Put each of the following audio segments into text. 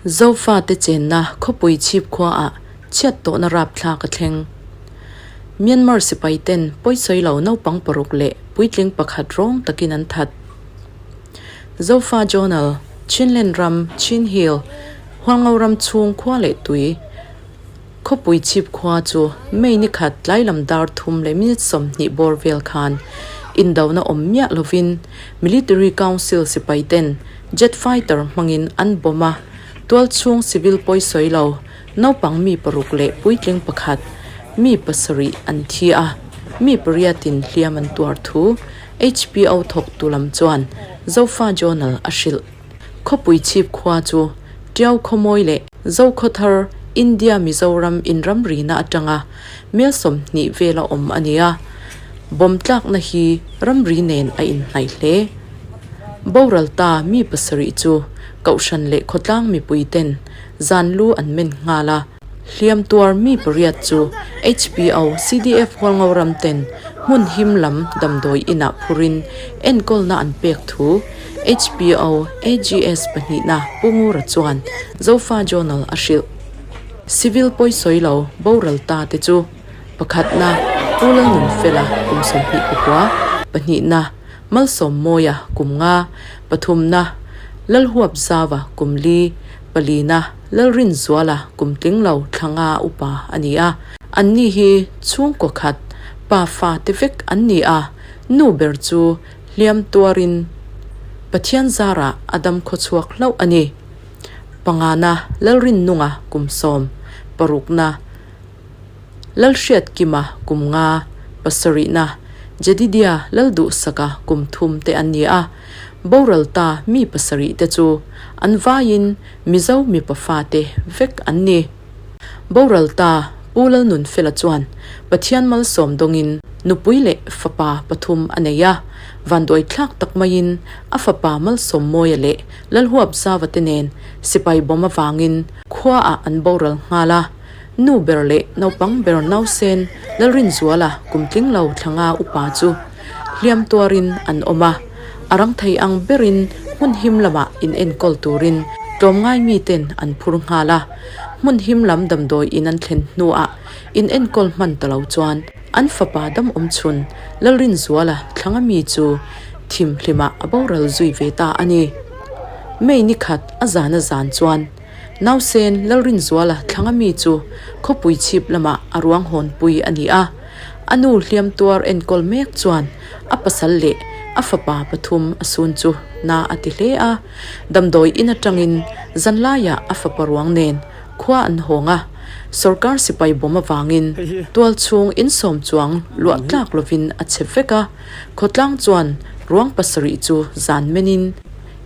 Zofate chenna khawpui chhip khuaah chhiat tawhna rapthlak a thleng. Myanmar sipai ten pawisawi lo naupang paruk leh puitling pakhat rawng takin an that. Zofa Journal, Chinland ram, Chin Hill, Hualngo ram chhung khua leh tui, Khawpui chhip khua chu May ni khat tlai lam dar thum leh minute 20 bawr vel khan indona awm miah lovin Military Council sipai ten jet fighter hmangin an bomb a, tualchhung civil pawisawi lo naupang mi paruk leh puitling pakhat mi pasarih an thi a, mi pariatin hliam an tuar thu HPO thawktu lam chuan Zofa Journal a hrilh. Khawpui chhip khua chu Tiau Khawmawi leh Zokhawthar, India Mizoram inramrina atanga mel 20 vela awm a ni a, bomb tlakna hi ramri nen a inhnaih hle. Boral ta mi pasarih chu Kohhran leh khawtlang mipui ten zan lu an men nghal a, hliam tuar mi pariat chu HPO CDF Hualngo ram ten hmun him lam damdawi inah phurin enkawlna an pek thu HPO AGS pahnihna Pu Ngura chuan Zofa Journal a hrilh. Civil pawisawi lo boral ta te chu pakhatna Pu Lalnunfela kum 29, pahnihna Malsawmmawia kum nga, pathumna Lalhuapzava kum li, palina Lalrinzuala kum tling lo thla nga upa a ni a. Anni hi chhungkaw khat pa fa te vek an ni a, nu ber chu hliam tuarin Pathian zarah a dam khawchhuak hlauh a ni. Pangana Lalrinnunga kum sawm, parukna Lalhriatkima kum nga, pasarihna Jedidia Lalduhsaka kum thum te an ni a. Boral ta mi pasarih te chu an vaiin Mizo mipa fate vek an ni. Boral ta Pu Lalnunfela chuan Pathian malsawm dawngin nupui leh fapa pathum a nei a, vanduai thlak tak maiin a fapa Malsawmmawia leh Lalhuapzava te nen sipai bawm avangin khuaah an boral nghal a. Nu ber leh naupang ber nausen Lalrinzuala kum tling lo thla nga upa chu hliam tuarin an awm a, a rang thei ang berin hmun him lamah inenkawl turin tlawmngai miten an phur nghal a. Hmun him lam damdawi in an thlen hnuah inenkawl hman ta lo chuan an fapa dam awm chhun Lalrinzuala thla nga mi chu thim hlimah a boral zui ve ta a ni. May ni khat a zan a zan chuan Nausen Lalrinzuala thlanga mi chu khawpui chhip lamah a ruang hawnpui a ni a. A nu hliam tuar enkawl mek chuan a pasal leh a fapa pathum a sun chu na a ti hle a. Damdawi in atangin zanlaiah a fapa ruang nen khua an hawng a. Sorkar sipai bawm avangin tual chhung insawm chuang luah tlak lovin a chhe vek a. Khawtlang chuan ruang pasarih chu zan menin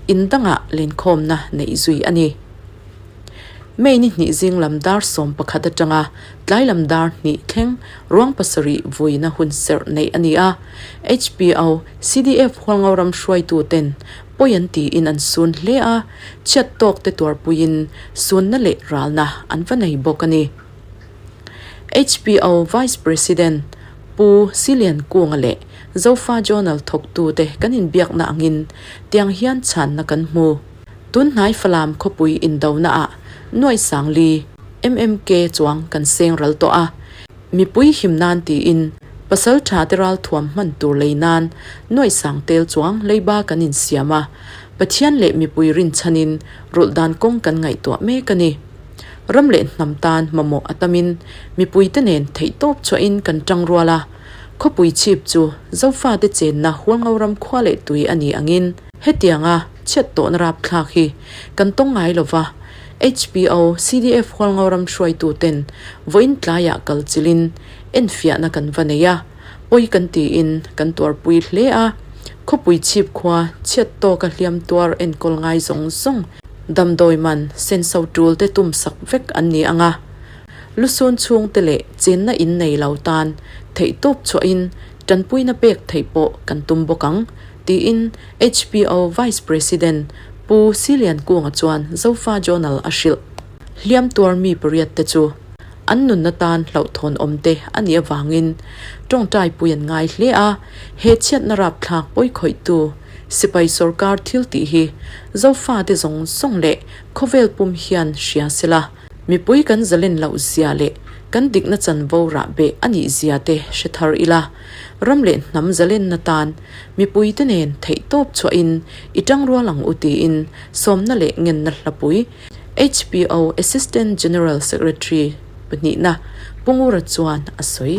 In dangah lenkhawmna neih zui a ni. May ni hnih zing lam dar 11 atanga tlai lam dar hnih thleng ruang pasarih vuina hun serh neih a ni a. HPO, CDF Hualngo ram hruaitu ten pawi an tiin an sun hle a, chhiat tawk te tuarpuiin sunna leh ralna an va nei bawk a ni. HPO Vice President Pu Silian Kunga leh Zofa Journal thawktute kan inbiakna angin tiang hian chhanna kan hmu. Tunhnai Falam khawpui indonaah nuai sang li MMK chuang kan seng ral tawh a, mipui him nan tiin pasal tha te ralthuam hman tur lei nan nuai sang tel chuang leiba kan insiam a, Pathian leh mipui rinchhanin rulh dan kawng kan ngaihtuah mek a ni. Ram leh hnam tan mamawh a tamin mipuite nen theihtawp chhuahin kan tang rual a, khawpui chhip chu Zofate chenna Hualngo ram khua leh tui a ni angin hetianga chhiat tawhna rapthlak hi kan tawng ngai lova, HPO, CDF Hualngo ram hruaituten vawiin tlaiah kal chilin enfiahna kan va nei a, pawi kan tiin kan tuarpui hle a, khawpui chhip khua chhiat tawka hliam tuar enkawl ngai zawng zawng Damdawi man senso tul te tum sak vek an ni ang a, lusun chhung te leh chenna in nei lo tan theihtawp chhuahin tanpuina pek theih pawh kan tum bawk ang, tiin HPO Vice President Pu Silian Kunga chuan Zofa Journal a hrilh. Hliam tuar mi pariat te chu an nunna tan hlauhthawn awm te a nih avangin tawngtaipui an ngai hle a, he chhiatna rapthlak pawikhawihtu. Sipai sorkar thil tih hi Zofate zawng zawng leh khawvel pum hian hria sela, mipui kan zalen loh zia leh kan dikna chanvo rah beh a nih zia te hre thar ila, ram leh hnam zalenna tan mipuite nen theihtawp chhuahin i tangrual ang u tiin sawmna leh ngenna hlapui HPO Assistant General Secretary pahnihna Pu Ngura chuan a sawi.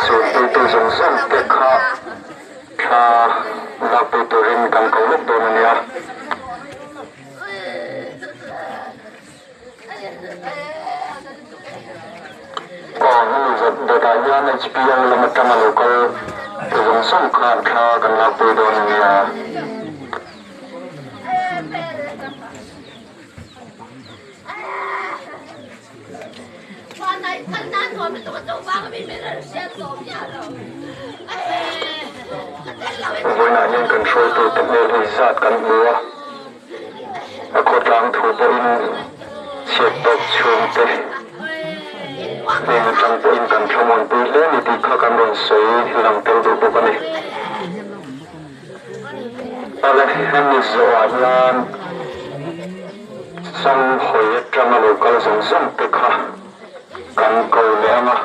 Zirtirtu zawng zawng te kha thla lakpui turin kan ko lawk dawn a nia. Aw hemi zat dawtah hian HPO lam atanga lo kal te zawng zawng khan thla kan lakpui dawn a nia. Vawiinah hian kan hruaitute hmel hi zat kan hmu a, a khawtlang thu pawhin chhiat tawk chhungte Heng atang pawhin kan thlamuanpui hle ni tih kha kan rawn sawi lang tel duh bawk a ni. Awle, hemi zawhah hian Sanghawi atanga lo kal zawng zawng te kha kan ko leh ang a.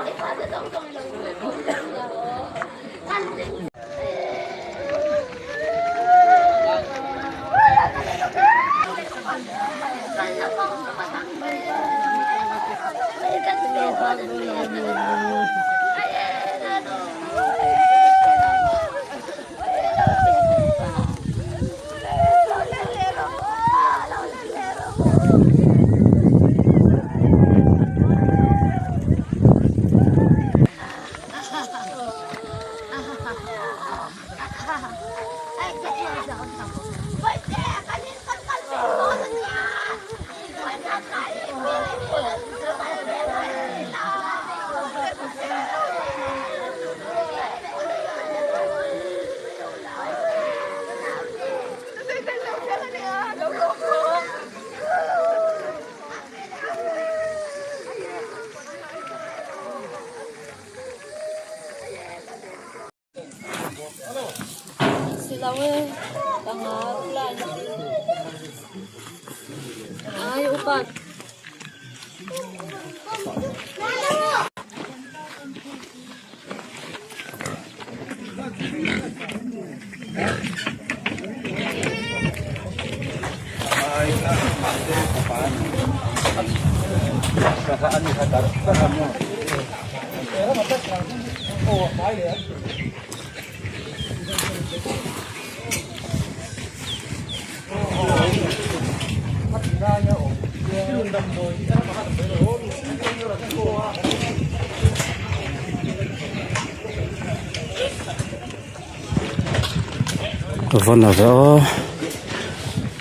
Vawn a ve aw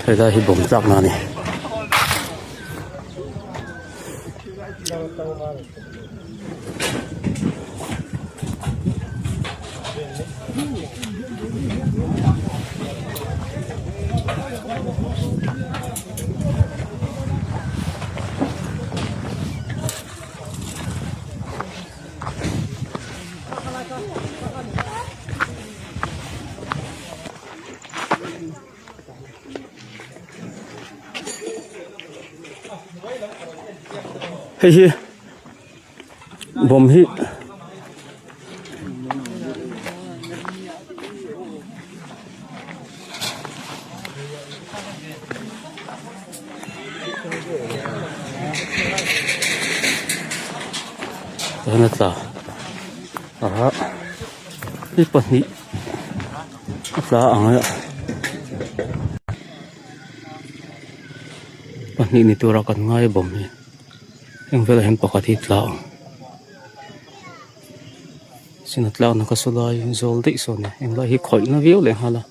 helai hi bawm tlak na a ni. Hei hi bawm hi Tah hian a tla a ni pahnih a tla ang a pahnih ni tura kan ngai bawm hi heng velah hian pakhat hi tla ang sin a tlakna kha saw lai zawl daih sawn englai hi khawih na viau leh nghal a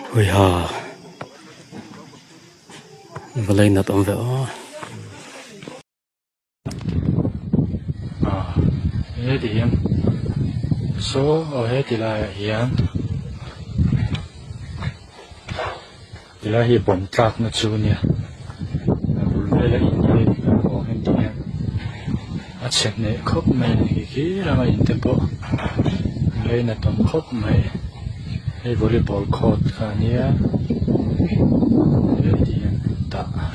hawiha va lainat awm ve aw. Ah heti hian saw aw heti laiah hian tilai hi bawm tlakna chu a nia a bul vela in hi a awm em tih hian a chhe hneh khawp mai a ni khi khi lama in te pawh ngainat awm khawp mai hei volleyball court kha a nia heti hian tah.